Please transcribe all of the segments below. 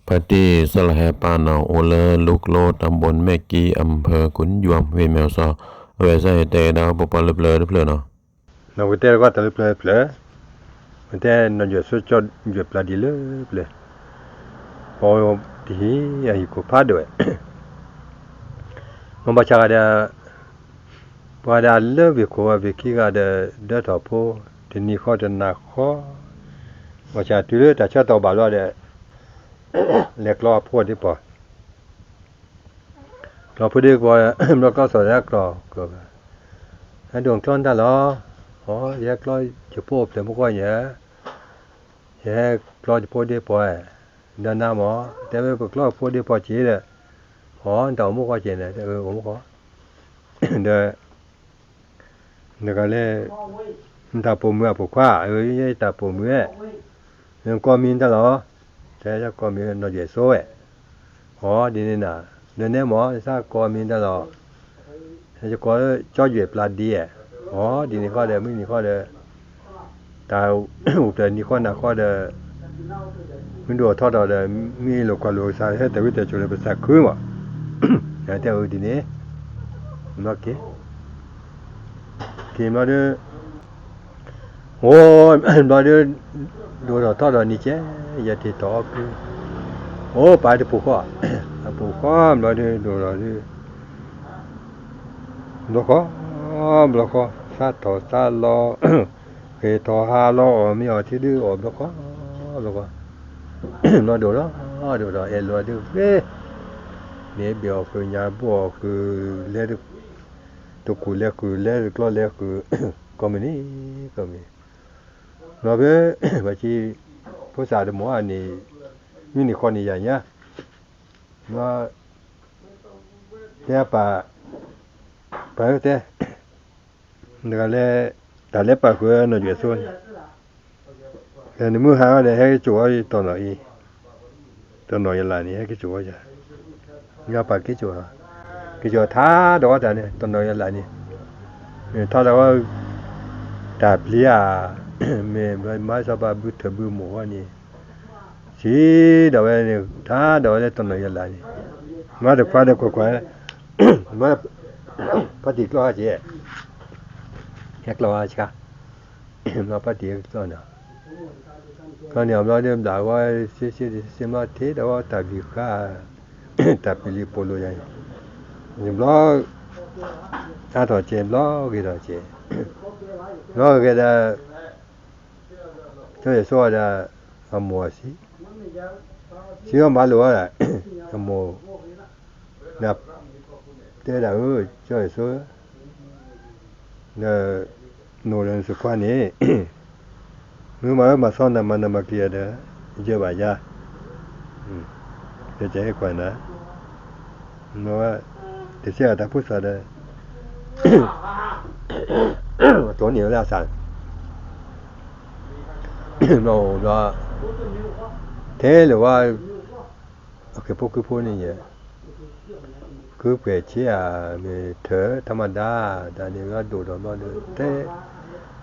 ဖါတံၢ်စီၤလဟဲပၢ်နီၤ အိၣ်လၢလူကျိတၢ်ဘိမဲၢ်ကံ အဖၢၣ်ကုယွၤ ဝ့ၢ်မဲၢ်စီၤ, အဝဲစ့ၢ်ကီးတဲကဒါပပှၤလၢပျၢၤတဖျၢၣ်နီၤ, နီၢ်ကတဲတကွၢ်တၢ်လၢပျၢၤတဖျၢၣ်, မ့ၢ်တဲနီၢ်ယွဲၣ်စိကၠီယွဲၣ်ပျၢၤဒံးလၢပျၢၤ, ပှၤတဟံၣ်အဟံၣ်ခိၣ်ဖးဒိၣ်ဝဲ, မ့ၢ်ဘၣ်ဆၣ်ဂၤဒီး ပှၤဒၣ်လၢဝ့ၢ်ခိၣ်ဝဲဝ့ၢ်ခံဂၤဒီး ဒၢထီၣ်ဖိ, တနံၤဃီတနၤဃီ, ဘၣ်ဆၣ်တုၤလၢတၢ်ဆၢကတီၢ်ဘၣ်ဘျီဒီး လဲၤကျီအဖိဒ့ပီၢ်, ကျီဖိဒ့ပီၢ်, ဘျီကျီစီၤဒီးကျီ, ဟဲဒိၣ်ကျီတၢ်လီၤ, အိ ယဟဲကျီယဖိအိၣ်ဖျဲၣ်မူဃီညါ, ယဟဲကျီယဖိဒ့ပီၢ်, ဒီးနၤမ့ၢ် တဲဝဲပကျီဖိဒ့ပီၢ်က့ၤဒီး, အိ နတၢ်အိၣ်မူဃီက့ၤန့ၣ် တဲဝဲအိၣ်မူဃီ, ဒီး နကလဲၤ, နတၢ်ပိာ်မုၣ်အဖိခွါ, အၢ ယတၢ်ပိာ်မုၣ်ဧၢ, နကိးမံၤတၢ်လီၤ, တဲယကိးမံၤနီၢ်ယွဲၣ်စိဝဲ, အိ ဒ်န့ၣ်နၤ, ဒီးနဲမ့ၢ် နသးကိးမံၤတၢ်လီၤ, ယကိးကၠီယွဲၣ်ပျၢၤဒံးဧါ, အိ ဒ်န့ၣ်ဃီဒီး မုၢ်နံၤဃီဒီး တၢ်အိၣ်ဖျဲၣ်နံၤဃီနၤဃီဒီး မ့ၢ်ဒိၣ်ထီၣ်ထီၣ်ဒီး မ့ၢ်လိာ်ကွၢ်လိာ်ကစၢ် ဟဲတၢ်ဝံတၢ်ကၠိၤဒီး ပစၢ်ခုမး, တဲအၢဒ်န့ၣ်, ဘျီက့ၤ, က့ၤဘျီဒီး, အိ ဘျီဒီး, ဒိၣ်ထီၣ်ထီၣ်ဒီးနံၤကဲ, ယထံၣ်ထီၣ်အီၣ်ကု, အိ ပၢ်တပူၤဃီ, အပူၤဃီဘျီဒီး ဒိၣ်ထီၣ်ဒီး ဘျီဃီ, ဘျီဃီ, သးထီၣ်သးလီၤ, ဃ့ထီၣ်ဟါလီၤ အီၣ်မ့ၤအီထံဒုး အီၣ်ဘျီဃီ, ဘျီဃီ, ဘျီဒိၣ်ထီၣ်, ဒိၣ်ထီၣ် အဲၣ်လိာ်ဒုးဃ့, န့ၣ်ဘ့ၣ်အီၣ်ဃုာ် ညၣ်ဘိအီၣ်ဃုာ်, လဲၤ, တကူၣ်လဲၤဃုာ် လဲၤတကျီလဲၤဃုာ်, ကိးမုၢ်နံၤ, ကိးမုၢ်နံၤ, ဘျီဖဲ, ပှၤကံ, ဖိသၣ်တမီၤန့ၣ်, မုၢ်နံၤဃီန့ၣ်ယၤညါ, ဘျီ, တဲပၢ်, ပၢ်တဲ နကလဲၤ, တၢ်လဲၤပာ်ဃုာ်နီၢ်ယွဲၣ်စိန့ၣ်, ဒီးနမုၢ်ဟါဒီး ဟဲက့ၤစိာ်အီၤတနီၤအံၤ, တနီၤယလၢ်န့ၣ် ဟဲက့ၤစိာ်အီၤယၤ, ယပၢ်က့ၤစိာ်, က့ၤစိာ်ထါဒီးဝဲတၢ်န့ၣ် တနီၤယလၢ်န့ၣ်, မ့ၢ်ထါဒီးဝဲ, တၢ်ပျံၤဧါ, မ့ၢ်ဘျီမၤစီၤပၤဘုထၢၣ်ဘုမိၢ်ဝဲန့ၣ် စံးဒီးဝဲန့ၣ် ထါဒီးဝဲလၢတနီၤယလၢ်န့ၣ်, မၤတခွါဒီးကွၢ်ကွၢ်, မၤ, ဖါတံၢ်ကျီဟါက့ၤ, ဟဲကျီဟါဆါ, ဘျီဖါတံၢ်ကျီန့ၣ်, ကျီန့ၣ်ဘျီဒီးဘျးဝဲ, စ့စ့စ့မၤထံဒီးဝဲတၢ်ဘံၣ်ဃါ, တၢ်ပျံၤလံပိာ်လိာ်ယၤန့ၣ်, န့ၣ်ဘျီ, အါထီၣ်ကဲဘျီဂ့ၤထီၣ်ကဲ, ဘျီဂ့ၤဒီး ကၠီယွဲၣ်စိဒီး, အမိၢ်အစံး, စံးအီၤမၤလိာ်ဝဲဒၣ်, အမိၢ်, န, တဲဒၣ်အၢ ကၠီယွဲၣ်စိ, ဒီး, နအိၣ်ဒီးနသုးခွါန့ၣ်, မ့ၢ်မၤဝဲမၤသီနၤမၤနၤမၤက့ၤယၤဒီး, ယဲၢ်ဘၣ်ယၤ, ကဟဲကွၢ်နၤ, တစဲးအတၢ်ဖိသၣ်ဒီး, တိၢ်န့ၢ်ဝဲလၢအသး ဘျီ, ထဲလၢာ်ဝဲ, အက့ၤဖိကုဖိန့ၣ်ယဲၢ်, ကုပှဲၤဆ့ဧါ, မ့ၢ်ထၢၣ်တၢ်မၤဒါ, တၢ်န့ၣ်ဝဲဒိၣ်ဒီးဘျီဒီး ထဲ,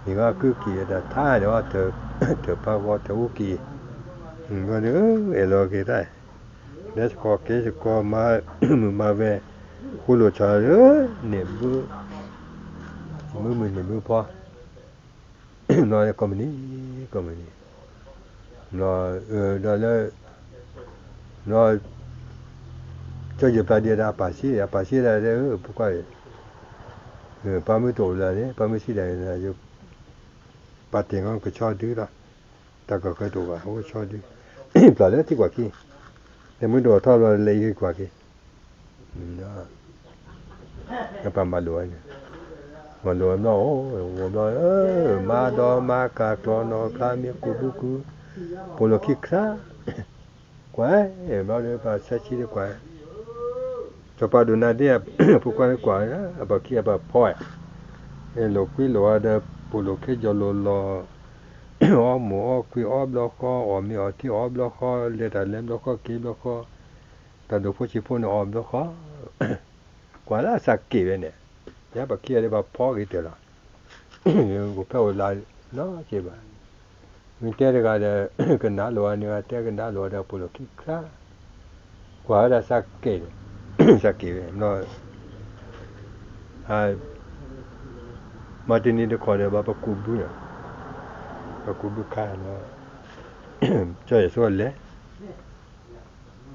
မ့ၢ်ဝဲကုက့ၤဒီးထါဒီး, ထၢၣ်ဖးဂီၤထၢၣ်အူက့ၤ, ဘျီဒီး, အဲၣ်လီၤက့ၤတၢ်, လဲၤသကိးက့ၤသကိးမၤ, မုာ်မၤဝဲ, ဃူလိာ်ဆီၣ်လၢ, န့ၣ်ဘု, မုာ်မုာ်န့ၣ်ဘုဖီ ဘျီကိးမုၢ်နံၤ, ကိးမုၢ်နံၤ, ဘျီ, ဒီးလၢ, ဘျီ, ကၠီယွဲၣ်ပျၢၤဒံးဒီးအပၢ်စံး, အပၢ်စံးဒၣ်, ဖိခွါ, ပၢ်မုၢ်တအိၣ်လၢၤန့ၣ် ပၢ်မုၢ်စံးဒၣ်, ပာ်တ့ၢ်ငီကဆီဒုလီၤ, တၢ်ကီၢ်ဃၢၤတအိၣ်ဘၣ် အိၣ်ကဆီဒု, ပျၢ်လၢထံကွၢ်ခံ, ဒီးမုၢ်တအိၣ်ထီၣ်ဘျီလၢယဟံၣ်ကွၢ်က့ၤ ပၢ်မၤလိာ်ဝဲန့ၣ်, မၤလိာ်ဝဲဘျီအိၣ်, ဝဲဘျီ, မၤဒီးမၤကၢ်ကျီနီၢ်ဖျါမ့ၢ်ကူးဘုကူး, ပိာ်လိာ်ခံခရါ, ကွၢ်, ဘျီဒီးပၢ်ဆၢဆံဒီးကွၢ်, စီၤပၤဒိၣ်နါဒ့, ဖိခွါကွၢ်, အပၢ်ခံအပၢ်ဖီ, လိာ်ကွံလိာ်ဝဲဒီး ပိာ်လိာ်ခ့ယီၤလိာ်လီၤ, အီမိၢ်အီခွံအီဘျီဃီ, အီၣ်မ့ၤအီထံအီဘျီဃီ, လဲၤတၢ်လဲၤဘျီဃီက့ၤဘျီဃီ, တၢ်ဒိၣ်ဖိဆံးဖိန့ၣ်အီဘျီဃီ ကွၢ်လၢအသးက့ၤဝဲန့ၣ်, ယပၢ်ခံဂၤဒီးပၢ်ဖီက့ၤတၢၢ်လီၤ, အိၣ်ဖဲအိၣ်လၢ, နီၢ်က့ၤဘၣ်, မ့ၢ်တဲတဂၤဒီး, ကနၣ်လိာ်ဝဲန့ၣ် တဲကနၣ်လိာ်ဝဲဒီးပိာ်လိာ်ခံခရါ, ကွၢ်ဝဲဒၣ်စးကဲးန့ၣ်, စးကဲးဝဲ, မ့ၢ်တနံၤတခီဒီး ဘၣ်ပကူးဘုန့ၣ်, ပကူးဘုခါ, ကၠီယွၤဆိလဲ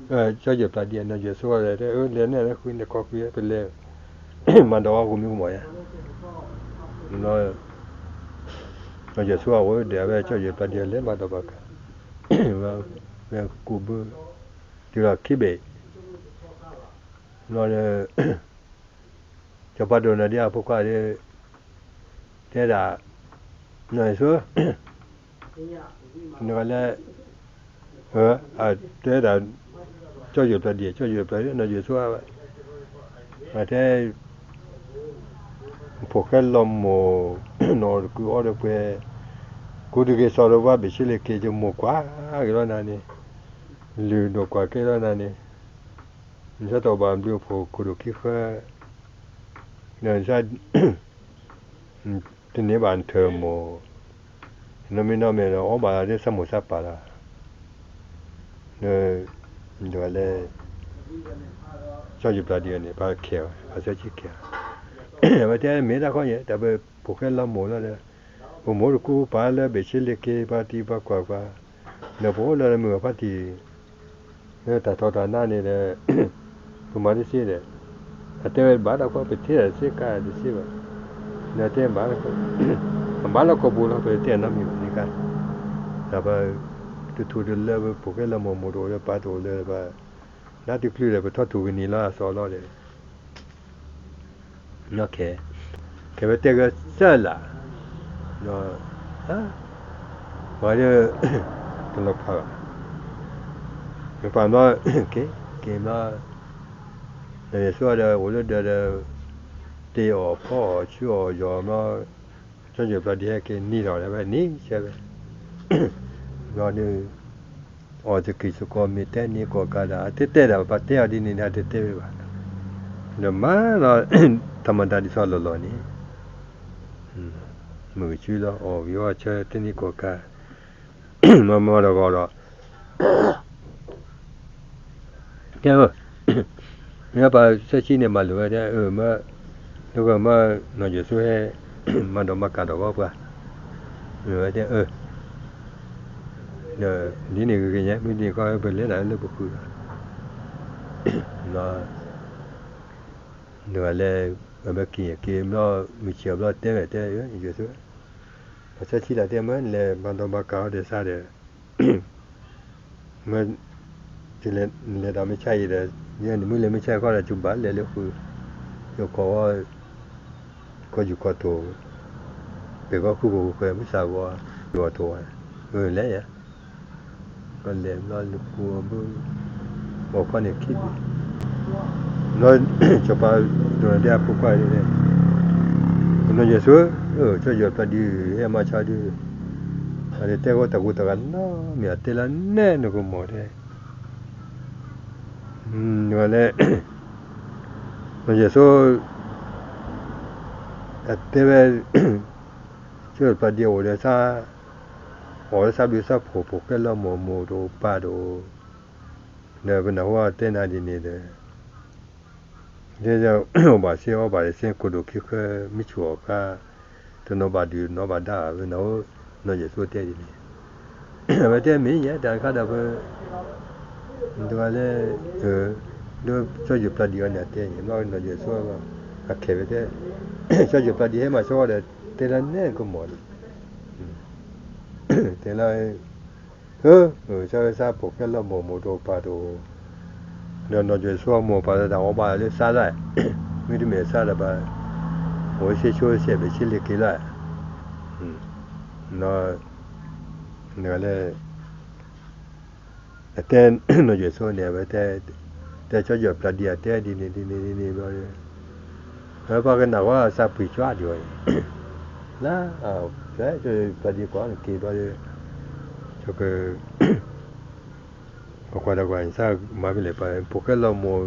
ၤ, ကၠီယွၤပျၢ်ဒံး နီၢ်ယွၤဆိလဲၤ, အၢ လဲၤနဲၣ်လၢဃုန့ၣ်ခီကွံာ် ပလဲၤ မၤဒီးဝဲဃုမံကမီၤယါ, နီၢ်ယွၤဆိအဝဲဒီး အဝဲကၠီယွၤပျၢ်ဒံးလဲၤမၤဒီးဘၣ်ခါ, ဝဲကူးဘု တုၤလီၤခံဘ့ၣ်, ဘျီဒီး စီၤပၤဒိၣ်နီၢ်ဒ့အဖိခွါဒီး တဲဒၣ် နီၢ်ယွၤဆိ နကလဲၤ တဲဒၣ် ကၠီယွၤပျၢ်ဒံး ကၠီယွၤပျၢ်ဒံး နီၢ်ယွၤဆိ အတဲ ဖိၣ်ဃဲလီၤမိၢ် နီၢ်တကုၤအီၣ်ဒီးပှဲၤ ကူးတဂ့ၤစီၤဒီးဘၣ်ဘ့ၣ်ဆ့လ့ၣ်က့ၤ ယမိၢ်ကွၢ်က့ၤလီၤနၤန့ၣ် လုၢ်ဒိၣ်ကွၢ်က့ၤလီၤနၤန့ၣ် နဆၢထီၣ်ဘၣ်ဘျုးအဖိၣ်ခိၣ်ဒိၣ်ခံဃၢ ဒီးနဆၢ တန့ၢ်ဘၣ်နထၢၣ်မိၢ် နီၢ်မ့ၢ်နီၢ်မ့ၢ်ဒီး အီၣ်ဘၣ်လၢသးမိၢ်သးပၢ်လီၤ ဒီးလဲၤ ကၠီယွၤပျၢ်ဒံးအီၤန့ၣ် ပှၤခဲအီၤ ပှၤဆၢဆံခံဂၤ အဝဲတဲမ့ၢ်တၢ်ခီယဲၢ် တၢ်ပဖိၣ်ဃဲလီၤမိၢ်လီၤဒီး ပမိၢ်တကူပာ်လၢဘ့ၣ်ဆ့လ့ၣ်က့ၤ ပှၤတံၤပှၤကွၢ်ပှၤ ဒီးပအိၣ်လၢမုၢ်ဂၤဖါတံၢ် လၢတၢ်ထီၣ်တၢ်နးန့ၣ်ဒီး ပမၤတသ့ဒီး အတဲဝဲဘၣ်တၢ်ခီ ပထံၣ်တၢ်တသ့ကါတသ့ဘၣ် ဒီးတဲဘၣ် အဘၣ်လီၢ်ကီၢ်ပူၤလီၤ ပတဲနီတမံၤဘၣ်န့ၣ်ကါ ဒီးပ တထူၣ်တလၢ ပဖိၣ်ဃဲလီၤမိၢ်မိၢ်တအိၣ်လၢပၢ်တအိၣ်လၢပ နါတချုးဒီး ပထီၣ်ထူၣ်ကနံၤလီၤအသီလီၤဒီး ခဲ ခဲဝဲတဲဂဲၤစၢ်လၢ် ဒီး ပှၤဒီး တလီၤဖးဘၣ် ပပာ်ဘျီ က့ၤ က့ၤဘျီ နီၢ်ယွၤဆိဒီး အိၣ်လၢဒၢးဒီး တ့အီၣ်ဖီအီၣ်ဆူအီၣ်ယီၤဘျီ ကၠီယွၤပျၢ်ဒံးဟဲက့ၤနံၤထီၣ်ဒီးဝဲနံၤဆဲဝဲ ဘျီဒီး အီၣ်သကံၢ်သကီးမ့ၢ်တဲန့ၢ်ကီၢ်ကးဒီး အတဲတဲဒၣ်ပှၤတဲအီၤဒ်န့ၣ်ဒီး အတတဲဝဲဘၣ် ဒီးမၤလီၤ တၢ်မၤတၢ်ဒ်သိးလီၢ်လီၢ်န့ၣ် မုၢ်ကဆူလီၤ အီၣ်ဝံၤအီၣ်ဆၢ တဲန့ၢ်ကီၢ်ကး မၤမၤဒီးဂီၤဒီး တဲအၢ မ့ၢ်ပှၤဆၢဆံန့ၣ် မၤလိာ်ဝဲတဲ အၢ မၢ လၢဂီၢ်မၢ နီၢ်ယွၤဆိဟဲ မၤဒီးမၤကၤဒီးဂီၢ်ပှၤ မ့ၢ်ဝဲတဲ အၢ ဒီး ဒ်န့ၣ်ဂ့ၤဂ့ၤညါ မ့ၢ်ဒ်န့ၣ်ခီ ပလဲၤနၤလၢပဃုာ်ဒီး ဘျီ နဂၤလဲၤ အဝဲက့ၤက့ၤဘျီ မုၢ်ဆ့ၣ်အဘျီတဲဝဲတဲ ယွၤဆိ ပှၤဆၢဆံလၢတဲမၢ နလဲၤမၤဒီးမၤကၤအီၤဒီးစါဒီး မၢ လဲၤဒီးမုၢ်ဆါအံၤဒီး ယဲနမုၢ်လဲၤမုၢ်ဆါခီဒီး ကဘၣ်လဲၤလၢဃုာ် ယခီဝဲ ခီယူၤခီထိၣ် ပှဲၤဂီၢ်ဃုာ်ဖိဃုာ်ဃဲ မုၢ်ဆါဂီၤ ယဂီၤထိၣ်ဝဲ အၢ လဲၤယၤ ကလဲၤဘျီလၢပူၤအဘၢ ဂီၤခီန့ၣ်ခံဘ့ၣ် ဘျီ စီၤပၤဒိၣ်နီၢ်ဒ့အဖိခွါန့ၣ် နီၢ်ယွၤဆိဧၢ ကၠီယွၤပျၢ်ဒံး ဟဲမၤဆါဒုး အတဲဂီၢ်တၢ်ဂိၢ်တၢ်ဂၤနီတမံၤ အတဲလၢနဲနကမီၤတဲ လဲၤ နီၢ်ယွၤဆိ အတဲဝဲ ကၠီယွၤပျၢ်ဒံးအိၣ်ဒီးသး အီၣ်လၢသးဘျုးသးဖှိၣ် ဖိၣ်ဃဲလီၤမိၢ်မိၢ်တအိၣ်ပၢ်တအိၣ် ဒီးပနၢ်ဟူအတဲနၤဒ်န့ၣ်ဒီး အီၣ်ဘၣ်စ့အီၣ်ဘၣ်စ့ ကိၣ်ဒိၣ်ခံဃၢ မုၢ်ဆူၣ်အီၣ်ဃါ တနီၤဘၣ်ဒုးတနီၤဘၣ်ဒါ ပနၢ်ဟူ နီၢ်ယွၤဆိတဲဒ်န့ၣ် အဝဲတဲမ့ၢ်ယဲ တၢ်တခါဒီးပ တဂၤလဲၣ် လၢကၠီယွၤပျၢ်ဒံးအီၤန့ၣ် အတဲန့ၣ် ဘျီနီၢ်ယွၤဆိ အခဲဝဲတဲ ကၠီယွၤပျၢ်ဒံးဟဲမၤဆိဒီး တဲလၢနဲကမီၤန့ၣ် တဲလၢ ဆၢဝဲသးဖိၣ်ဃဲလီၤမိၢ်မိၢ်တအိၣ်ပၢ်တအိၣ် ဒီးနီၢ်ယွၤဆိမိၢ်ပၢ်လၢတၢ်အီၣ်ဘၣ်လၢသးလဲၣ် မ့တမ့ၢ်သးဒီးဘၣ် အိၣ်ဆ့ဆိဆဲးဘ့ၣ်ဆ့လ့ၣ်က့ၤလၢ နလဲၣ် အတဲ နီၢ်ယွၤဆိန့ၣ် အဝဲတဲ တဲကၠီယွၤပျၢ်ဒံးအတဲဒ်န့ၣ်ဒ်န့ၣ်ဒ်န့ၣ်ဘျီ ပှၤကနၣ်ဝဲအသးပှံၢ်ကွၢ်ဒံးဝဲ လၢ ကၠီယွၤပျၢ်ဒံးကွၢ်န့ၣ်က့ၤဘျီ ကၠီက ပကွၢ်ဒီးကွၢ် သးမၤဖဲလဲၣ်ပှၤ ဖိၣ်ဃဲလီၤမိၢ်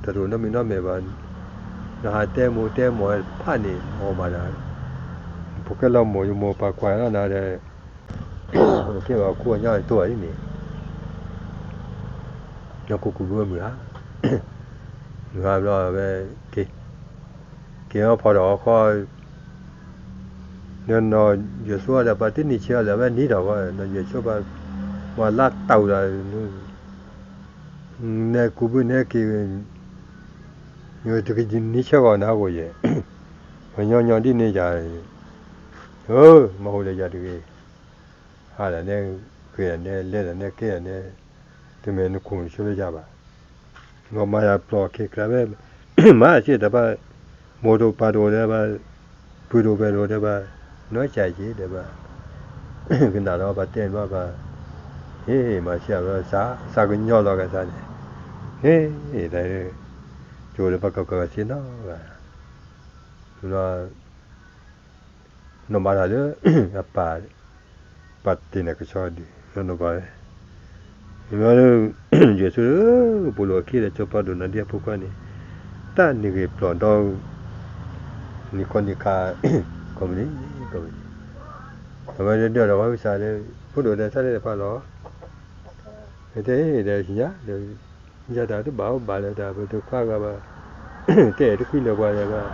တၢ်တအိၣ်နီတမံၤနီတမံၤဘၣ် နဟးတဲမိၢ်တဲမိၢ်ဖးန့ၣ် အီၣ်ဘၣ်ဒီး ဖိၣ်ဃဲလီၤမိၢ် ယမိၢ်ပၢ်ကွၢ်လီၤနၤဒီး ကဲဘၣ်ခူအညါတိၢ်ဘၣ်ဒ်န့ၣ် နကူကူဘၣ်မုၢ်ဧါ မုၢ်ဟါဘျီဝဲ က့ၤ က့ၤအီၣ်ဖီဒီးအီၣ်ဃီ ဒီးနီၢ်ယွဲၢ်ဆိဒီး ပှၤတနံၤဆဲးအီၤလၢၤ အဝဲနံၤဒီးဝဲနီၢ်ယွဲၢ်ဆိဘၣ် ပှၤလၢတၢ်အူဒီး နဲကူဘုနဲက့ၤ တနံၤဆဲးဂီၤနၤဂီၤယဲၢ် ပညီညီဒ်န့ၣ်ယၤ မၤဟူးဒီးယၤတဂ့ၤ ဟးဒီးနဲ ဃ့ဒီးနဲ လဲၤဒီးနဲ ကဲဒီးနဲ တမ့ၢ်နခိၣ်နဆၢလၢယၤဘၣ် မၤယၤပျီၢ်ခ့ကျါဝဲ မၤအစ့ၢ်တဘၣ် မိၢ်တအိၣ်ပၢ်တအိၣ်ဒီးဘၣ် ပုၢ်တအိၣ်ဝဲၢ်တအိၣ်ဒီးဘၣ် နီၢ်ကၠးက့ၤဒီးဘၣ် ကနၣ်ဒီးပှၤတဲဘၣ်ဘၣ် ဟ့ၣ် မၤစ့ၢ်အဘျီ စးကညီလီၤကသးန့ၣ် ဟ့ၣ် တၢ် ကၠိဒီးပှၤကကီၢ်ကဆ့နီၤဘၣ် နီၢ်မၤတၢ်လၢ အပၢ် ပာ်တ့ၢ်န့ၣ်ကဆီဒုး နီၢ်နီၢ်ပှၤ မ့ၢ်လၢ ယွဲၢ်ဆိ ပူၤလိာ်အခံဒီး ကၠီပီဒိၣ်နၤဒ်အဖိခွါန့ၣ် တၢ်နံၤဂ့ၤပျီၢ်ဒီ နံၤခီနံၤခါ ကိးမုၢ်နံၤ ကိးမုၢ်နံၤ အဝဲဒၣ်ဒီးဝဲကစၢ်လၢ ဖိဒိၣ်ဒီးတၢ်လၢတဖၣ်လီၤ တဲဒီးသ့ၣ်ညါဒီး ယၤတၢ်တဘၣ်အိၣ်ဘၣ်လၢတၢ် ပတခွါဂၤဘၣ် တဲတဃံလၢၤပှၤလၢၤဘၣ်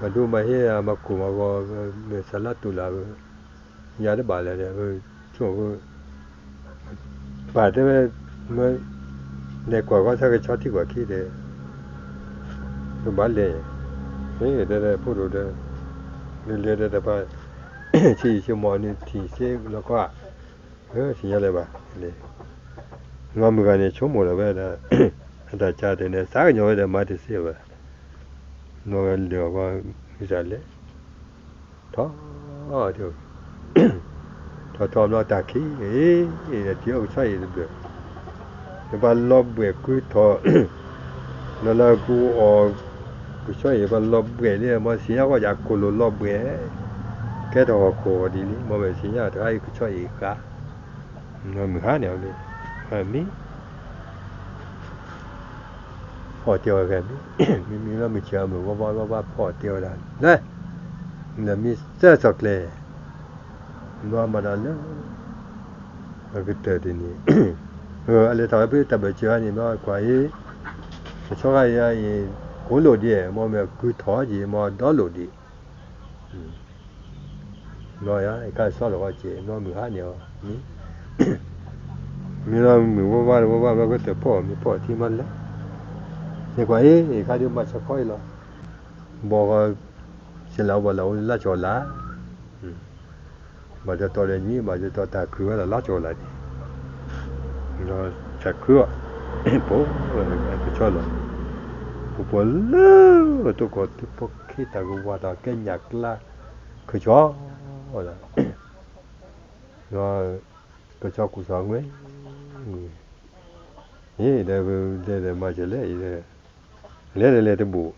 မၤဒိမၤဟ့ မၤကိၢ်မၤဂီၤ မ့ၢ်စးလၢတူၢ်လၢ် ယၤတဘၣ်လၢၤဒီး ဆိ ပၢ်တဲဝဲ မ့ၢ် လဲၤကွၢ်ဃီဆၢကဆီထံကွၢ်ခံဒီး ပဘၣ်လဲၤ တဲဖိဒိၣ်ဒီး လဲၤဒီးတဖၣ် ဆံးယံာ်ဆံးမီၢ်န့ၣ်ထံၣ်စ့လီၤကီး သ့ၣ်ညါလၢၤဘၣ် နီၢ်မုၢ်ဂၤန့ၣ် ဆိကမိၣ်လီၤဝဲဒၣ် အတၢ်ကၢ်တဲန့ၣ် သးကညီၤဝဲဒီးမၤတစ့ၢ်ဘၣ် နီၢ်ဂၤလၢာ်အီၤ မုၢ်စၢ်လဲၤ ထီၣ် ထီၣ်ထီၣ်ဘျီတၢ်ခံး အ့ ဒီးထံၣ်အီၣ်ကဆီအံၤတဘျၢၣ် ဒီးပှၤလီၤဘှဲးကုထီၣ် လၢလၢပူၤအီၤ ကဆီအံၤ ပှၤလီၤဘှဲးလံ မ်သ့ၣ်ညါကီၢ်ယၤကိၢ်လိာ်လီၤဘှဲး ကဲထီၣ်ဟီၣ်ခိၣ်အီၤဒ်လံ မ်မဲာ်သ့ၣ်ညါတခါအံၤကဆီအံၤဃါ မုၢ်ဟါန့ၣ်အီၤလံ မံ ဖီၣ်တဲဝဲဂၤမံ မံမံလီၤမုၢ်ဆ့ၣ်အမုၢ်ဝီဘီဘီဘၣ်ဖီၣ်တဲဝဲဒၣ် လၢ လၢမံစၢၤစီၤကျဲၤ ဘျီမၤတၢ်လၢ အကတၢၢ်တနံၤ အလဲၤထီၣ်ဝဲဖဲတၢ်ဘၢၣ်စၢၤန့ၣ် ဘျီကွၢ်အံၤ ကဆီဂၤအံၤ ကိၢ်လိာ်ဒံး မ်မဲာ်ကုထီၣ်က့ၤ မ်ဒီလိာ်ဒံး ဘျီယခါဆီလီၤကီးက့ၤ ဘျီမုၢ်ဟါန့ၣ်အီၤ မံ မံလီၤမုၢ်ဝီဘီဝီဘီဘျီကတၢၢ်ဖီၣ်မံဖီၣ်ထံမၤလဲၣ် လဲၤကွၢ်အံၤ ခါဒုးမၤဆီခီအံၤလီၤ ဘီဂီၤ စလၢဘီလၢအိၣ်လၢလါကၠီၤလါ ဘၣ်တတီၤဒီးညံ ဘၣ်တတီၤတၢ်ခုၣ်ဝဲလၢလါကၠီၤလါန့ၣ် ဒီးတၢ်ခုၣ်အီၤ ပှၤကဆီလီၤ ပှၤပှၤလၢ တိၢ်ကီၢ်တဖိခံတၢ်ကဝၤတၢ်ကဲညၣ်ကျါ ကဆီလီၤ ဒီးကဆီကူၣ်စီၤငွဲ အံၤ ဒီးပလဲၤဒီးမၤစၢၤလဲၣ်အံၤ လဲၤဒီးလဲၤတဘူၣ်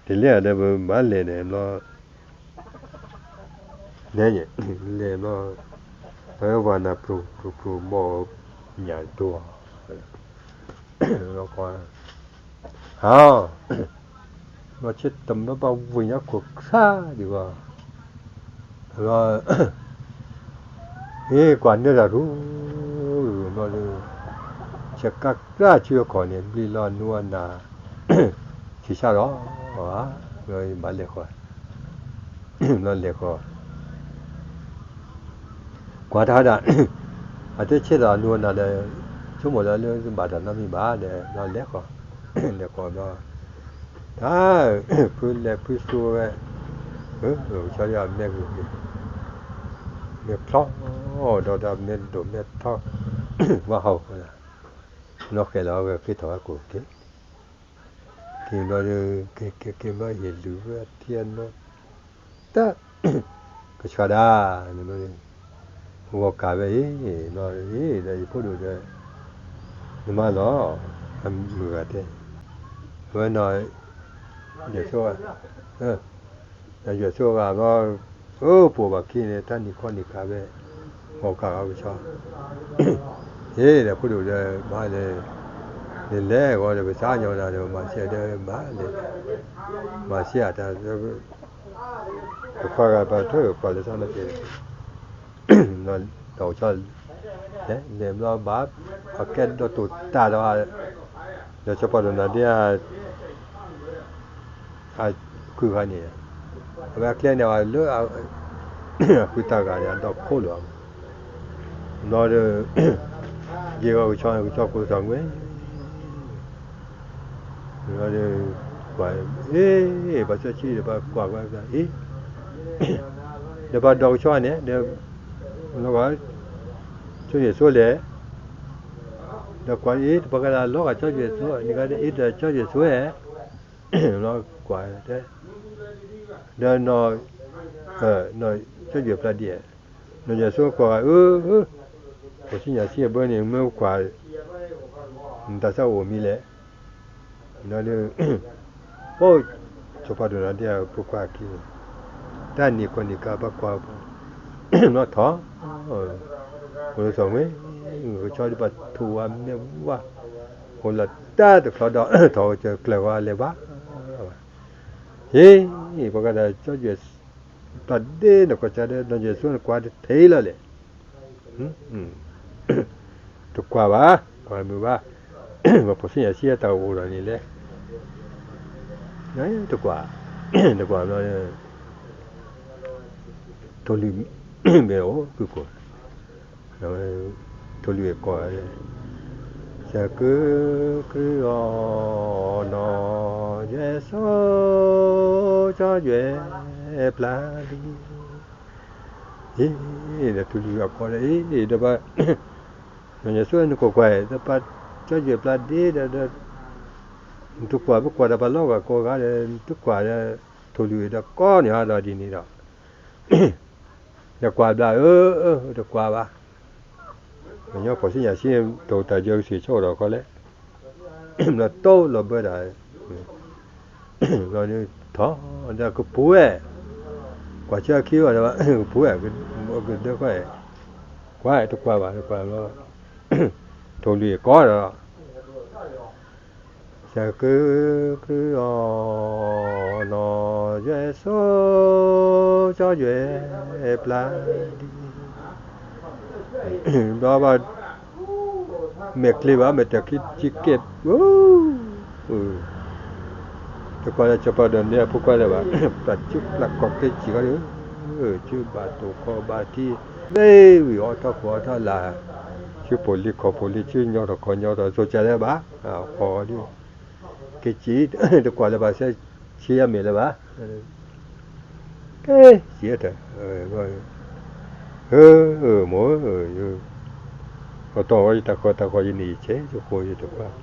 တလဲၤဒီးပမၤလဲၣ်န့ၣ်ဘျီ လဲၤ လဲၤဘျီ အဝဲပှၤနၢ်ပျိၢ်ပျိၢ်ပျိၢ်ဘီၣ်ညၣ်တိၢ် လီၤကီး ဟါ ဘျီဆ့တမၢဘၣ်ဝ့ၢ်ညါခိၣ်ခါဒံးဘၣ် ဘျီ ဟ့ၣ်ကွၢ်နၢတၢ်ထူ ဘျီဒီး ဆဲးကါကြၢးဆူအခီၣ်န့ၣ် ဘျံးလီၤနူအနၢ် ဆံးဆၣ်လီၤ ဘျီလဲၤဃီ ဘျီလဲၤဃီ ကွၢ်တၢ်ဒၣ် အတဆ့ၣ်ဒီးနူအနၢ်ဒီး ဆိကမိၣ်လၢလၢဘၣ်တၢ်နီတမံၤဘၣ်ဒီး ဘျီလဲၤဃီ လဲၤဃီဘျီ တၢ် ဖုလဲၤဖုစိဝဲ ကဆီဒ်အမဲာ်ဂ့ၤ မဲာ်ဖျီ ဒီးတၢ်မဲာ်ဒိၣ်မဲာ်ထီ ဝါဟီၣ် နီၢ်ဃဲၤလီၤဝဲဃ့ထီၣ်ဝဲကိၣ်က့ၤ က့ၤဘျီဒီး က့ၤက့ၤက့ၤဘျီဟ့ၣ်လုၢ်ဝဲ ထံအနီၢ် တၢ် ကဆှီဒၣ် ဂီၤကၢ်ဝဲအံၤ ဘျီအံၤ ဒီးယဖိဒိၣ်ဒီး နမါလီၤ အမုၢ်ဂၤတဲ အဝဲနီၤ ယွဲၢ်ဆိ ယွဲၢ်ဆိဂၤဘျီ အိၣ်ပိာ်ဘၣ်ခံန့ၣ် တၢ်နံၤခီနံၤခါဝဲ ဂီၤကၢ်ဂီၤကဆှီ ဟ့ၣ်ဒီးဖိဒိၣ်ဒီး မါလဲၤ နလဲၤဂီၤဒီး ပသးကညီၤနၤဒီး မၤစဲဒီးမါလဲၤ မၤစဲအတၢ် ပခွါဂၤပှၤထၢၣ်ပှၤလၢသးလီၤက့ၤ ဒီးကဆီ လဲၤဘျီဘၣ် အကဲဒိၣ်တိာ်တၢ်ဒီး ဒီးစီၤပၤဒိၣ်နၤဒ့ အဃုဂၤန့ၣ်, အဝဲအကျဲန့ၣ် အလၢ အဃုတၢ်ဂၤန့ၣ် အဒီခိၣ်လီၤ. ဘျီဒီး ယ့ၢ်ဂီၤကဆီ ကဆီကိးထီၣ်ငွဲၣ်, ဒီး ကွၢ်, အ့, ဘၣ်ဆၢဆံဒီးဘၣ်ကွၢ်ကွၢ်အံၤ, ဒီးဘၣ်ဒီးကဆီန့ၣ်ဒီး လီၤဂာ် ကၠီယွဲၢ်စိလဲၣ်, ဒီးကွၢ်အံၤ တပှၤကလၢလီၤဂာ်ကၠီယွဲၢ်စိ နကဒ်အံၤဒီးကၠီယွဲၢ်စိဧဲ, လီၤကွၢ်တဲ, ဒီး ကၠီယွဲၢ်ပျၢ်ဒ်, နီၢ်ယွဲၢ်စိကွၢ်ဂၤ အၢ, ပှၤဆူညါဆံအဘၢန့ၣ် မ့ၢ်ကွၢ် နတၢ်ဆၢအိၣ်မံၤလဲၣ်, ဒီး အိၣ်, စီၤပၤဒိၣ်နၤဒ့ဖိခွါခံန့ၣ်, တၢ်နံၤကီၢ်နံၤကါဘၣ်ကွၢ်, နီၢ်ထီၣ်, အိၣ်လၢထီၣ်ဝဲ, ကဆီဒ်ဘၣ်ထိၣ်ဝါမဲာ်ဝါ, အိၣ်လီၤတၢ်တချီဒီး ထီၣ်ကစၢၢ်ကျၢၤဝါလဲၤဘၣ်, ဟ့ၣ်, ပှၤကဒီးကၠီယွဲၢ် ပျၢ်ဒ့နီၢ်ကီၢ်စၢ်ဒီး နီၢ်ယွဲၢ်စိနကွၢ်တထံၣ်လီၤလဲၣ်, တကွၢ်ဘၣ်, ကွၢ်မုာ်ဘၣ်, ပှၤဖိဆ့ၣ်ညါဆံအတၢ်အိၣ်ဒီးန့ၣ်လဲၣ်, တကွၢ်, တကွၢ်ဘျီ ထိၣ်လွံၢ်မ့ၢ်အိၣ်ကုၢ်ကိၢ်, ထိၣ်လွံၢ်အကိး, စၢကၢကရူၢ်အီၤ, နီၢ်ယွဲၢ်စိ, ကၠီယွဲၢ်ပျၢ်လံ, အ့, ဒီးထိၣ်လွံၢ်အကိးဒီး အ့, ဒီးဘၣ်, နီၢ်ယွဲၢ်စိနကိးကွၢ်, ဒီးပှၤကၠီယွဲၢ်ပျၢ်ဒ့ဒီး ဒီး နတကွၢ် ပကွၢ်ဒီးပှၤလီၤဂာ်ကိးဂၤဒီး နတကွၢ်ဒီး ထိၣ်လွံၢ်ဒီးကိးန့ၣ်ဟီဒီးဒ်န့ၣ်ဒီး နကွၢ်ဘျါဧၢ, တကွၢ်ဘၣ်, ပှၤညီဖိဆ့ၣ်ညါဆံ တၢ်အိၣ်တၢ်ယၢကဆံးဆိဒီးခီလဲၣ်, ဘျီတိၢ်လီၤဘၢတၢ်, ဘျီထီၣ်, ဒီးကပူၤဝဲ, ကွၢ်ဆၢခံအီၤဒီး ကပူၤဝဲ, ကဒၢကီၢ်, ကွၢ်တကွၢ်ဘၣ် တကွၢ်ဘျီ, ထိၣ်လွံၢ်ကိးဒီး စၢကၢကရူၢ်အီၤ, နီၢ်ယွဲၢ်စိ, ကၠီယွဲၢ်ပျၢ်လံ, ဘျီဘၣ်, မဲာ်ချ့ဘၣ် မဲာ်တၢ်ခံဆံကဲး, တကွၢ်လၢစီၤပၤဒိၣ်နၤဒ့အဖိခွါလၢၤဘၣ်, ပျၢ်စုပျၢ်ကီၢ်ကျ့စံးခီဒီး, စုဘၣ်တိၢ်ခီၣ်ဘၣ်ထံ, မ့ၢ်ဝံၤအီၣ်ထီၣ်ခိၣ်အီၣ်ထီၣ်လၢ်, စုပိာ်လံခီၣ်ပိာ်လံ စုညီထီၣ်ခီၣ်ညီထီၣ် စိၤကလဲၣ်ဘၣ်, ဃီဒ်, က့ၤစံး, တကွၢ်လၢၤဘၣ် ဆဲဆံယမဲာ်လၢၤဘၣ်, က့ၤစံးတၢ်, မိၢ်ဧၢ, ကတီၢ်ဝဲယတၢ်ဃီတၢ်ဃီယန့ၣ် ယဆဲးယဃိယတကွၢ်,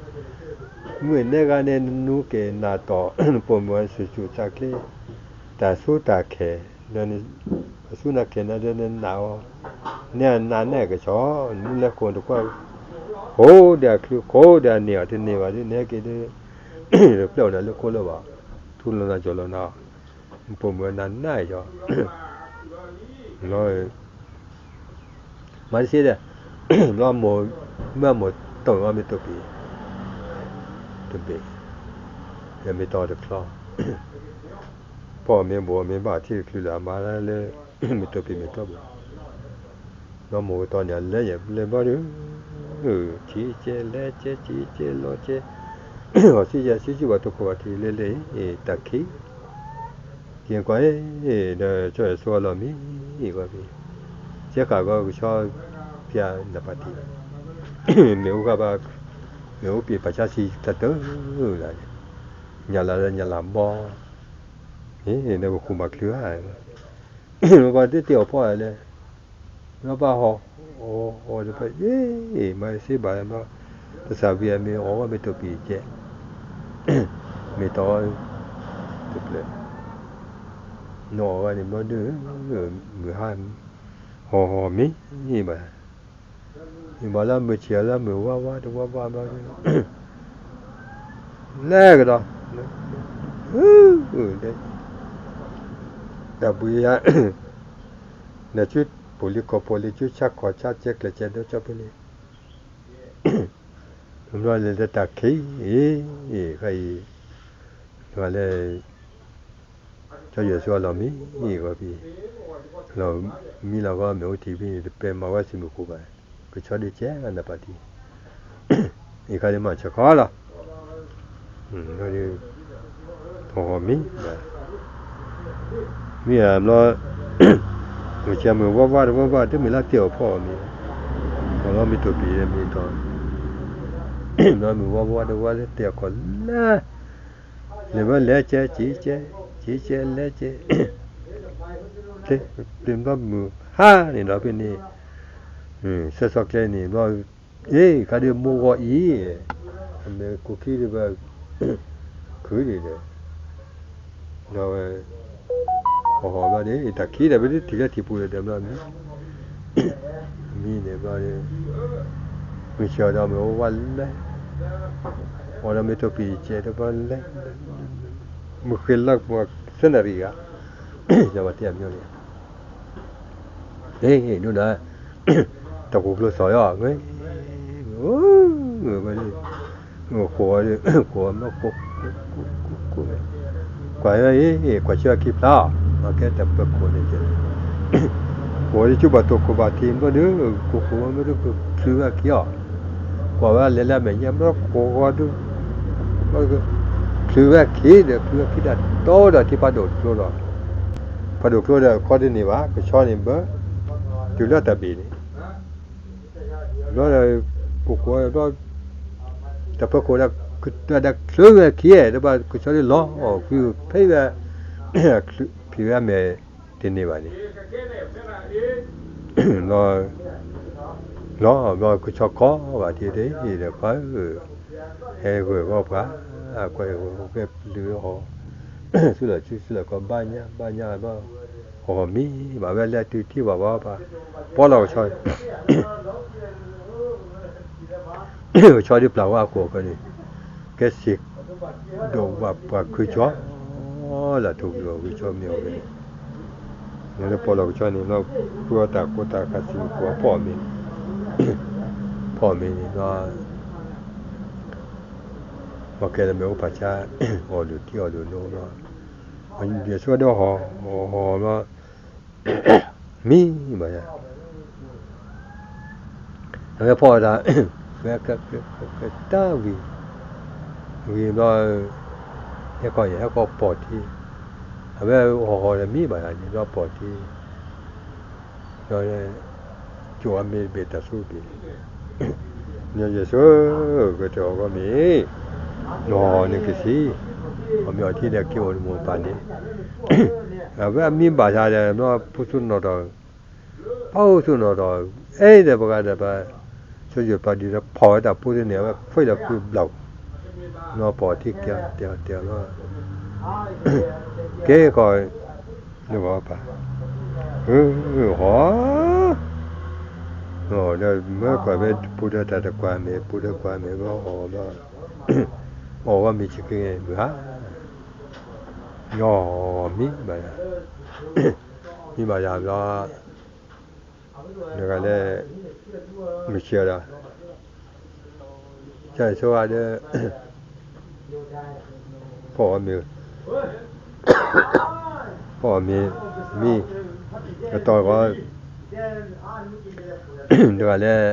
မုၢ်နဲဂၤန့ၣ် နနူက့ၤနၢ်တီၢ် နပိာ်မုၣ်အီၤ နဆူၣ်ဆူၣ်ဆါချ့, တၢ်ဆူးတၢ်ခဲ, ဒီးနဆူးနၢ်ခဲနၤဒီးနနာ်အီၤ, နဲအနးနဲကဆီ, နမူလဲၤဃိနတကွၢ်, ဃိဒီးအချုး ဃိဒီးအန့ၢ်အီၤ တန့ၢ်ဘၣ်ဒီး နဟဲက့ၤဒီး တပျဲအိၣ်နၤလၢခိလၢၤဘၣ်, ထူလီၤနၤကၠီလီၤနၤ, နပိာ်မုၣ်အီၤနၤနးကဆီ မၤတသ့ဒီး, ဘျီမိၢ်, မ့ၢ်မိၢ်တီၢ်အီၤမ့ၢ်တိာ်ပံၤ, တဘ့ၣ်, ဒီးမ့ၢ်တီၢ်တချီ, ဖီၣ်မ့ၢ်ဘိးမ့ၢ်ဘၣ်ထံၣ်တချုးလၢအမါလၢ, မ့ၢ်တိာ်ပံၤမ့ၢ်တီၢ်ဘိး, ဘျီမိၢ်ကတီၢ်န့ၣ် အလဲၤယဲၢ်လဲၤဘျီဒီး, ထံကဲလဲၤကဲ ထံကဲလီၤကဲ, အီၣ်ဆံယဲၢ်ဆံ စုဘၣ်တိာ်ခိၣ်ဘၣ်ထံးလဲၤလဲၤ, တၢ်ခံ က့ၤကွၢ်, ဒီးကၠီယွဲၢ်စိအလီၢ်မံ, ကွၢ်ဖဲ, ကဲဃာ်ဂီၤကဆီဖၠးနပာ်တံၢ်, မ့ၣ်အူဃာ်ဘၣ်, မ့ၣ်အူပ့ၤပာ်ဆါဆံးတၢ်တၢၢ်လၢ်န့ၣ်, ညၣ်လၢ်လၢညၣ်လၢ်ဘီ, ဒီးပဃုမၤချုးဧါ, ပှၤတ့တ့ၢ်အီၤဖီၣ်လဲၣ်, လီၤဘၣ်ဟီၣ်, အီၣ်အီၣ်ဒီးဖဲ, မၤစ့ဘၣ်ဘျီ, တစၢ်ဝံၤအမ့ၢ်အီၣ်ဝဲမ့ၢ်တိာ်ပံၤကဲ, မ့ၢ်တီၢ်, တပျဲၢ်, နအီၣ်ဝဲန့ၣ်ဘျီဒီး, မုၢ်ဟါ, ဟီၣ်ဟီၣ်မံဘၣ်, မ့ၢ်ဘၣ်လၢမုၢ်ဆ့ၣ်လၢမုၢ်ဝါဝါတဝါဝါဘျီဒီး လဲၤကဒီး, တၢ်ဘှံးယၤ, နဆူပိာ်လံခီၣ်ပိာ်လံ ဆူဆါခီၣ်ဆါကဲကျဲၤကဲဒိကၠီဖဲန့ၣ်, ဘျီလဲၤလၢတၢ်ခံ, အံၤ, ဃါအံၤ, လၢ ကၠီယွဲၢ်စိအလီၢ်မံ, ဂီၤဖံ, လီၤမံလီၤဂီၤမ့ၣ်အူထံးဖဲန့ၣ် တပဲမၤဝဲစံၣ်မုၢ်ကိၣ်ဘၣ်, ကဆီဒုးကဲနပာ်တံၢ်, အံၤခါဒ်မၤဆၢခီလီၤ. ဒီး ဟီၣ်ဟီၣ်မံ, မ့ၢ်ဧါဘျီ, မုၢ်ဆ့ၣ်မုၢ်ဝါဝါတဝါဝါ တမ့ၢ်လၢတဲအီၤဖီအီၤမ့ၢ်, အီၤလီၤမ့ၢ်တိာ်ပံၤမ့ၢ်တီၤ, ဘျီမုၢ်ဝါဝါတဝါလၢတဲအီၤကီးလၢ, လဲၤဘၣ်လဲၤကဲ က့ၤကဲ, က့ၤကဲလဲၤကဲ, ဘျီမုၢ်ဟါန့ၣ်ဒီးဖဲန့ၣ်, ဆၢဆီကျဲန့ၣ်ဘျီ အ့ ခါဒုးမိၢ်ဂီၤအံၤ, အမဲာ်ကိၣ်ခံဒုးဘၣ် ခုဒံးဒီး, ဒီးဝဲ, ဟီၣ်ဟီၣ်ဘျီဒီး တၢ်ခံဒီး ပတထံၣ်လၢထံၣ်ပူၤဒီး ဒီးဘျီမံ, မံန့ၣ်ဘျီဒီး, မုၢ်ဆ့ၣ်အီၤဒီးမ့ၢ်ဝဲဝါလဲၤ, အီၤဒီးမ့ၢ်တိာ်ပံၤကဲတဘျီလဲၤ, မုၢ်ဃ့လီၤပှၤသၢနၣ်ရံၣ်ဂၤ, ယဘၣ်တဲအမံၤန့ၣ် ဟ့ၣ်ဒိၣ်ဒီး, တၢ်ကူၣ်ကျိစီၤယီၤ, ဝဲ, ဝဲ, ဝဲ, ဃိးဝဲဒီး, ဃိးဝဲမ့ၢ်ဃိး, ကွၢ်ဝဲ, ကွၢ်ဆၢခံဖျါ, မ့ၢ်ကဲတၢ်ပၢၤခိၣ်န့ၣ်ကဲ, ဃိးဝဲဒီး ကၠူဘၣ်တိၢ်ခိၣ်ဘၣ်ထံးဘျီဒီး, ဃိးဃိးဝဲမ့ၢ်ဒီး ချုးဝဲခံအီၤ, ကွၢ်ဝဲလဲၤလၢအမဲာ်ညါဘျီ ဃိးဃိးဒီး ချုးဝဲခံဒီး ချုးဝဲခံဒီး တီဒီးထံဖးဒိၣ်ကျိလီၤ, ဖးဒိၣ်ကျိဒီး ခီတန့ၢ်ဘၣ် ကဆီန့ၣ်ဘၢ, တုၤလၢတၢ်ဘ့ၣ်န့ၣ်, ဘျီဒီး, ကကွၢ်ဘျီ, တၢ်ပၢၤခိၣ်ဒီး, ဒီးချုးဝဲခံ, ဒီးဘၣ်ကဆီလၢလီၤ, ကွံဖဲဝဲ, ဖံးဝဲအမဲာ်တန့ၢ်ဘၣ်န့ၣ် လီၤဘျီကဆီကီဘၣ်ထံးဒီး ခွါဧၢ, ဟဲဂၢၢ်ဂီၢ်ပှၤ, ကွၢ်ဟဲဂၢၢ်ဂီၢ်ကဲပျုၤအီၤ, ဆူလီၤဆူဆူလီၤကီဘၣ်ညါ ဘၣ်ညါဘျီ, ဟီၣ်မံဘၣ်ဝဲလၢတုၤထံၣ်ဘၣ်ဘၣ်ပှၤ, ပီလီၤကဆီ ကဆီဒုးပျၢ်ဝဲအခိၣ်အဃၢၤန့ၣ်, ကဲစ့ၢ်ဒိးဝဲပှၤခုကီ, လၢထိၣ်ကလုၢ်အဂ့ၤကဆီမ့ၢ်အီၤဝဲ, လၢပီလီၤကဆီန့ၣ် လီၤဃုအီၤတၢ်ကိးတၢ်ခးစံးကိးအဖီၣ်မ့ၢ်, ဖီၣ်မ့ၢ်န့ၣ်လီၤ, ပှၤကဲလၢမ့ၣ်အူဖးဆါ, အီၣ်ဒိၣ်ထံအီၣ်ဒိၣ်နိလီၤ, ယဆိကမိၣ်ဒီးဟီၣ်ဟီၣ်လီၤ, မံဘၣ်ယၤ အဝဲဖီၣ်တၢ်, ဝဲ, တၢ်ဝံၤ, ဝံၤဘျီ, ဟဲခီယဲ ဟဲခီပီၢ်ထံ, အဝဲဟီၣ်ဟီၣ်ဒီးမံဘၣ်ယၤန့ၣ် ဘျီပီၢ်ထံ, ဒီး, ကၠိအမ့ၢ်တဘ့ၣ်တၢ်ဆိဘ့ၣ်, ယဲၢ်ဆိ, ကတၢၢ်အီၤဂီၢ်မ့ၢ်, နဟီၣ်ဟီၣ်န့ၣ်ကသံ, အီၣ်မ့ၤအီထံဒီးက့ၤအိၣ်တမိၢ်ပၢ်န့ၣ်, အဝဲအမံဘၣ်ယၤဒီး ဘျီဖိဆူၣ်နီၣ်ထီၣ် ပှၤအိၣ်ဆူၣ်နီၣ်ထီၣ်, အဲၣ်ဒီးပှၤဂၤဒီးပှၤ, ဆိယိၤပာ်ဒံးဒီးဖီၣ်ဝဲတၢ်ဖိသ့ၣ်န့ၣ် အဝဲခွဲးလီၤကွံာ်ဘျီၣ်, နီၢ်ပီၢ်ထံကဲတဲာ်တဲာ်လီၤ, ကဲကီး, လၢပှၤပၢ်, ဟီၣ်, ဒီးမၢကွၢ်ဖဲပူၤဒီးတၢ်တကွၢ်မဲာ် ပူၤဒီးကွၢ်မဲာ်ဘျီအီၣ်ဘျီ, အီၣ်ဝဲမ့ၤဆံးက့ၤမုၢ်ဟါ, ယီၢ်မံဘၣ်ယၤ မံဘၣ်ယၤဘျီ, နဂၤလဲၣ်, မုၢ်ဆ့ၣ်ဒီး, ကၢ်ဆိဂၤဒီး, ဖီၣ်အီၤမ့ၤ, ဖီၣ်အီၤမ့ၤ, မံ, ကတီၢ်ဂီၤ, နဂၤလဲၣ်,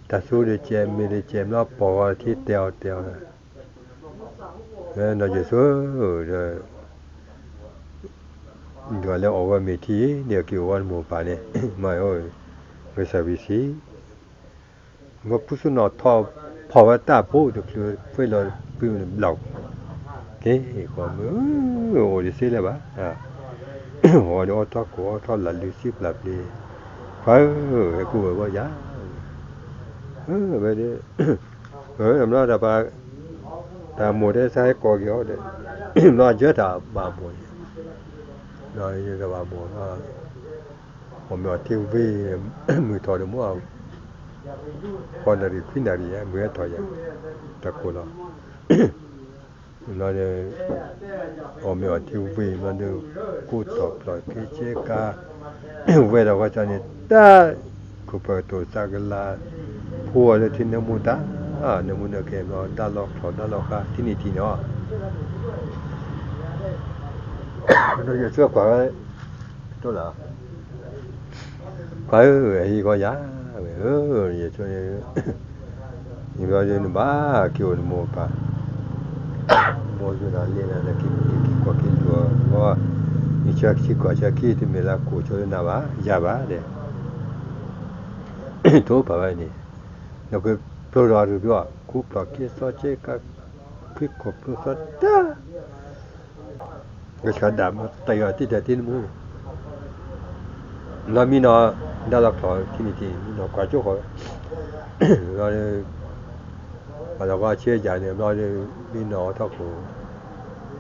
တၢ်သူဒီးကဲး မ့ၤဒီးကဲး ဘျီပီၢ်ဂီၤထံတဲာ်အီၤတဲာ်အီၤ, နီၢ်ယဲၢ်ဆိဒီး ဒွးလၢအီၣ်ဝဲမ့ၤထံ ဒီးက့ၤအိၣ်ဝဲတမိၢ်ပၢ်န့ၣ်, မ့ၢ်အိၣ်, ဂဲၤဆၢဝံၤဆံ, မ့ၢ်ဖိဆူၣ်နီၣ်ထီၣ် ဖီၣ်ဝဲတၢ်ဖိတချုး ခွဲးလီၤကွံာ်ဘျီၣ်, ကဲ, ဃီမ့ၢ်, အိၣ်တသ့လၢၤဘၣ်, အီၤဒီးအီထီၣ်ကိၢ်အီထီၣ်လၢ်လုၢ်စံပျၢ်ပျ့ၤ, ခွါဧၢ, ဟဲကူၣ်ဝဲဂီၢ်ယၤ, ဝဲဒၣ်, ဘျီတၢ်ပၢ်, တၢ်မိၢ်တဲစါဟဲကိးက့ၤအီၤဒီး, ဘျီအကၢတၢ်ဘၣ်မိၢ်န့ၣ်, ဘျီတၢ်ဘၣ်မိၢ်, အီၣ်မ့ၤအီထံဝ့ၢ်, မုၢ်ထီၣ်ဒီးမ့ၢ်, ဃိးနၣ်ရံၣ်ခွံနၣ်ရံၣ်ယဲ မုၢ်ဟဲထီၣ်ယဲ, တၢ်ကိၢ်လီၤ, ဘျီဒီး, အီၣ်မ့ၤအီထံဝ့ၢ်ဘျီဒီး, ကိးထီၣ်ပျီၢ်က့ၤက့ၤကါ, ဝဲဒၣ်ဃီကၠီန့ၣ်တၢ်, ခိၣ်ပၢၤတိၢ်သးကလၤ, ဖိအီၤလၢထံနၢမူတၢ်, နၢမူနၢ်ကဲဘျီ ဒါလီၤချီၣ်ဒါလီၤဃာ် ထံနံၣ်ထံၣ်န့ၣ်အီၤ ဒီးယဆိကွၢ်ဝဲ, တိၢ်လၢ, ပှၤဧၢ, အဟံၣ်ဂီၢ်ယၤ, ဝဲဧၢ, ယဆိ, ယဘျီဒီးနဘၣ်က့ၤအိၣ်နမိၢ်ပၢ်, မ့ၢ်ယိၤနၤလ့နၤလၢခံမံၤခံကီၢ်ခံလူၤအီၤ, မ့ၢ်ဆၢခံကီၢ်ဆၢခံ တမ့ၢ်လၢကိၢ်ဆိလၢနၤဘၣ် ယၤဘၣ်ဒဲး, ထိၣ်ဖးဝဲန့ၣ်, နကပျိလီၤတဘျီ ကူပျီၢ်က့ၤသီက့ၤကး, ဖံးခိၣ်ပျိသီတၢ် ကဆှီဒၣ်မ့ၢ်တယီၤတံၢ်တၢ်တံၢ်နမူ, လီၤမံနီၤ, ဒါလီၤချီၣ်ခံနံၣ်တံၢ် မံနီၤကွၢ်ကၠိဃီၤဝဲ, လီၤ, ပှၤလီၤကီဆ့ယၤန့ၣ် ဘျီဒီး မံနီၤအီထီၣ်ခိၣ်,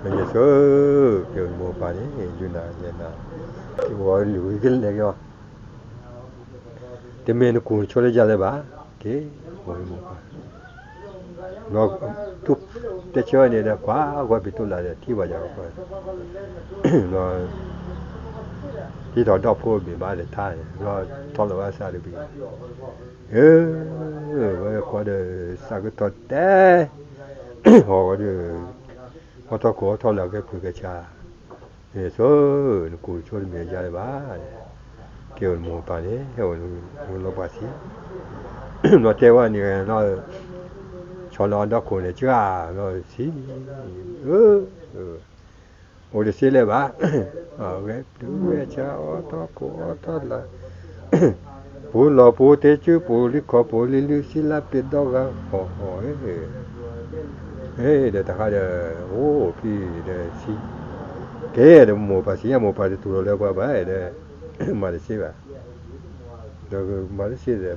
မ့ၢ်ယဆိ, က့ၤအိၣ်နမိၢ်ပၢ်န့ၣ် ယုၢ်နၤယဲနၤ, က့ၤအိၣ်လူၤကလဲၤက့ၤအီၤ တမ့ၢ်နကူၣ်နဆိလၢယၤလၢၤဘၣ်, က့ၤအိၣ်နမိၢ်ပၢ်, ဘျီ, ထူၣ်တဲဆၢန့ၣ်ဒီး ကွၢ်ကွၢ်ပံၤတိၢ်လၢ်ဒီး ထံၣ်ဘၣ်ယၤကွၢ်, ဘျီ, ဒ်သိးဒီဖိမ့ၢ်ဘၣ်ဒီးထါန့ၣ် ဘျီထီၣ်လီၤဝဲစးတဘ့ၣ်, အၢ, ဝဲဃီဒီး စးကထီၣ်တဲ, ဟီၣ်ဃီဒီး, ဟီၣ်ထီၣ်ခိၣ်ဟီၣ်ထီၣ်လၢကဲဖုးကဲဆါ, ဆိ, နကူၣ်ဆိတမ့ၢ်ယၤလၢၤဘၣ်, က့ၤအိၣ်နမိၢ်ပၢ်န့ၣ် ဟဲအိၣ်လီၤပှၤဆံး, ဘျီတဲဝဲန့ၣ်လီၤ, ဆီလီၤဒီခိၣ်န့ၣ် ကၢ်လီၤဆံး, အိၣ်တသ့လၢၤဘၣ်, ဂဲၤပျုၤဂဲၤဆါအီထီၣ်ခိၣ်အီထီၣ်လၢ်, ပူၤလီၢ်ပူၤတ့ၢ်စုပူၤလံခီၣ်ပူၤလံလုၢ်ဆံလၢပျံၤဒီဂၤဟီၣ်ဟီၣ်, ဒီးတခါဒီး, အိၣ်ဖံးဒီးဆံး, ကဲဒီးမိၢ်ပၢ်ဆံးညါ မိၢ်ပၢ်တတူၢ်လိာ်လၢပှၤဘၣ်ဒီး, မၤတသ့ဘၣ်, ဒီးမၤတသ့ဒီး,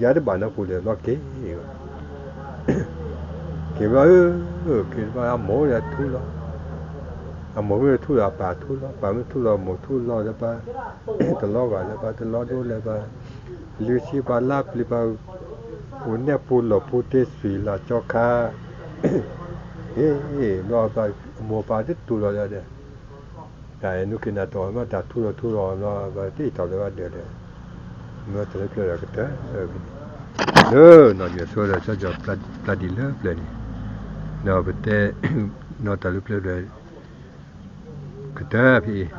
ယၤတဘၣ်နီၢ်ပူၤလဲၤဘျီက့ၤ, က့ၤဘျီ, က့ၤဘျီအမိၢ်ဒီးထူလီၤ, အမိၢ်မ့ၢ်ထူလီၤအပၢ်ထူလီၤ ပၢ်မ့ၢ်ထူလီၤ မိၢ်ထူလီၤလၢပှၤ, တလီၤဂာ်လၢပှၤ တလီၤဒိလၢပှၤ, လုၢ်ဆံပှၤလၢပျံၤပှၤ, ပူၤနဲၣ်ပူၤလီၢ်ပူၤတ့ၢ်သွံၣ်လၢကၠီခါ, ဟ့ၣ်ဘျီ, အမိၢ်ပၢ်တတူၢ်လိာ်လၢဒီး, တၢ်အဲၣ်နုာ်က့ၤနၤတီၢ်မ့ၢ်တၢ်ထူလီၤထူလီၤဘျီ ပှၤတအံးတီၢ်လၢၤဘၣ်ဒီး, မ့ၢ်တၢ်လၢပျၢၤဒီးကတၢၢ်ဖဲန့ၣ်, လၢနီၢ်ယွၤဆိဒီး ဆီကီၢ်ပျၢ်ဒံးလၢပျၢၤန့ၣ်, ဒီးပတဲ, နီၢ်တၢ်လၢပျၢၤဒီး, ကတၢၢ်ဖဲအံၤ